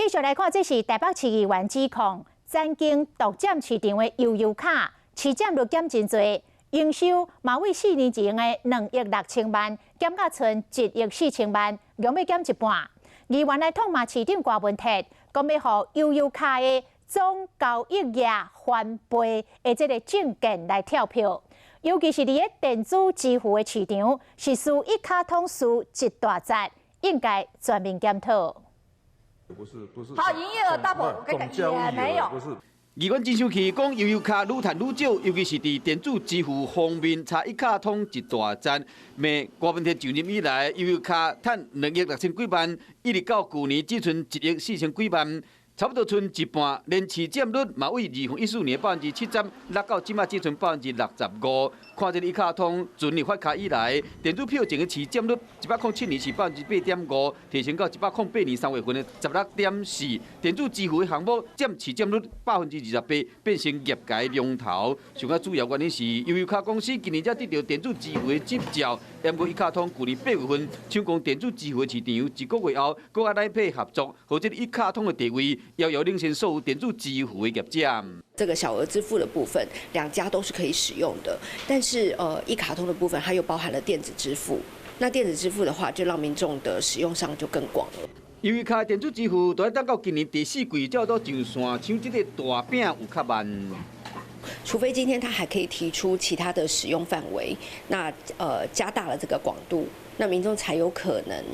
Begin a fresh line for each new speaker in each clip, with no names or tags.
繼續來看，這是台北市議員指控，曾經獨佔市場的悠遊卡，市佔率減真濟，營收嘛為4年前的2億6千萬減甲賰1億4千萬，強欲減一半。議員來痛罵市長柯文哲，講欲予悠遊卡的總交易額翻倍的這個政見來跳票，尤其是佇咧電子支付的市場，是輸一卡通輸一大截，應該全面檢討。
不是不是，
好，營業額 double，我跟你講也沒有。
不是。
議員真生氣，講悠遊卡愈趁愈少，尤其是佇電子支付方面，差一卡通一大截。罵柯文哲就任以來，悠遊卡趁2億6千幾萬，一直到舊年只賰1億4千幾萬，差不多賰一半，連市佔率嘛為2014年70%，落到這馬只賰65%。看這個一卡通自發卡以來，電子票證的市佔率，107年是8.5%，提升到108年3月份的16.4。電子支付的項目佔市佔率28%，變成業界龍頭。上較主要原因是悠遊卡公司今年才得著電子支付的執照，毋過一卡通舊年8月份搶攻電子支付的市場，一個月後，閣佮 LINE Pay 合作，予這個一卡通的地位遙遙領先所有電子支付的業者。
這個小額支付的部分，兩家都是可以使用的，但是一卡通的部分，它又包含了電子支付。那電子支付的話，就讓民眾的使用上就更廣了。
悠遊卡電子支付，都欲等到今年第四季才有上線，搶這個大餅有較慢。
除非今天他還可以提出其他的使用範圍，那加大了這個廣度，那民眾才有可能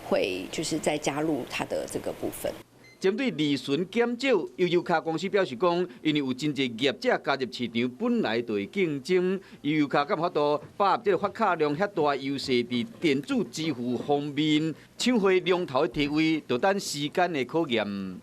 會就是再加入它的這個部分。
針對利潤減少，悠遊卡公司表示講，因為有真濟業者加入市場，本來就會競爭。悠遊卡敢有法度把握這個發卡量遐大優勢，佇電子支付方面搶回龍頭的地位，就等時間的考驗。